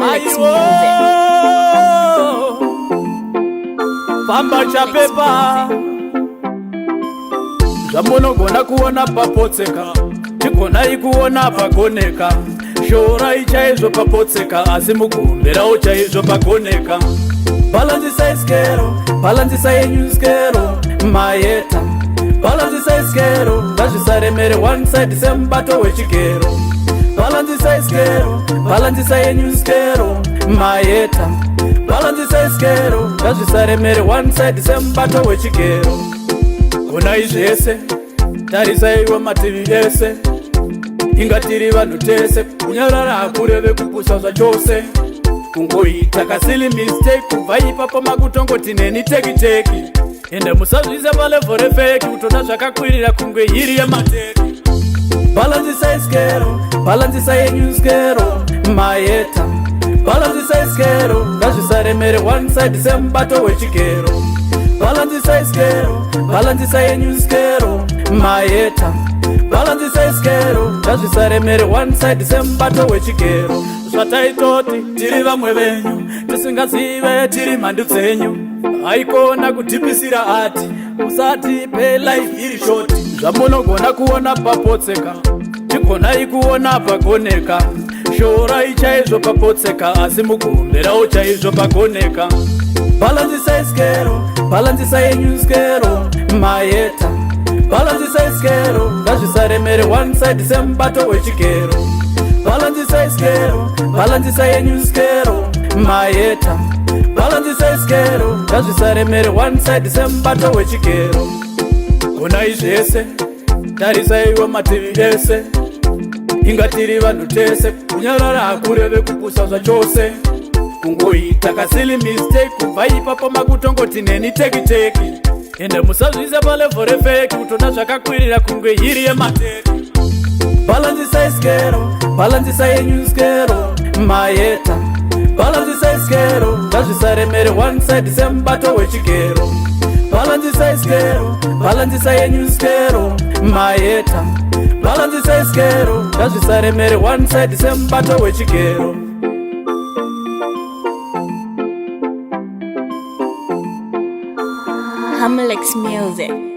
Hamlex Music. Famba chapepa, zvamunogona kuona papotseka, tigonai kuona pagoneka. Shorai chaizvo papotseka, asi mugomberawo chaizvo pagoneka. Balansisai skero, balansisai yenyu skero, maeta. Balansisai skero, ngazvisaremere one side semubato wechigero. Balansisai skero, balansisai yenyu skero, maeta. Balansisai skero, ngazvisaremere one side semubato wechigero. Gonai zvese, tarisaiwo mativi ese. Inga tiri vanhu tese, kunyarara hakureve kupusa zvachose. Kungoita kasilly mistake, kubva ipapo makutongoti neni teki teki. Ende musazvise palevel refake, kutoda zvakakwirira kunge hiri yemateki. Balansisai skero, balansisai yenyu skero, maeta. Balansisai skero, ngazvisaremere one side semubato wechigero. Balansisai skero, balansisai yenyu skero, maeta. Balansisai skero, ngazvisaremere one side semubato wechigero. Zvataitoti tiri vamwe venyu, tisingazive tiri mhandu dzenyu. Haikona kudhipisira ati musatipe life iri short. Zvamunogona kuona papotseka, tigonai kuona pagoneka. Shorai chaizvo papotseka, asi mugomberawo chaizvo pagoneka. Balansisai skero, balansisai yenyu skero, maeta. Balansisai skero, ngazvisaremere one side semubato wechigero. Balansisai skero, balansisai yenyu skero, maeta. Balansisai skero, ngazvisaremere one side semubato wechigero. Gonai zvese, tarisaiwo mativi ese. Inga tiri vanhu tese, kunyarara hakureve kupusa zvachose. Kungoita kasilly mistake, kubva ipapo makutongoti neni teki teki. Ende musazvise palevel refake, kutoda zvakakwirira kunge hiri yemateki. Balansisai skero, balansisai yenyu skero, maeta. Balansisai skero, ngazvisaremere one side semubato wechigero. Balansisai skero, balansisai yenyu skero, maeta. Balansisai skero, ngazvisaremere one side semubato wechigero. Hamlex Music.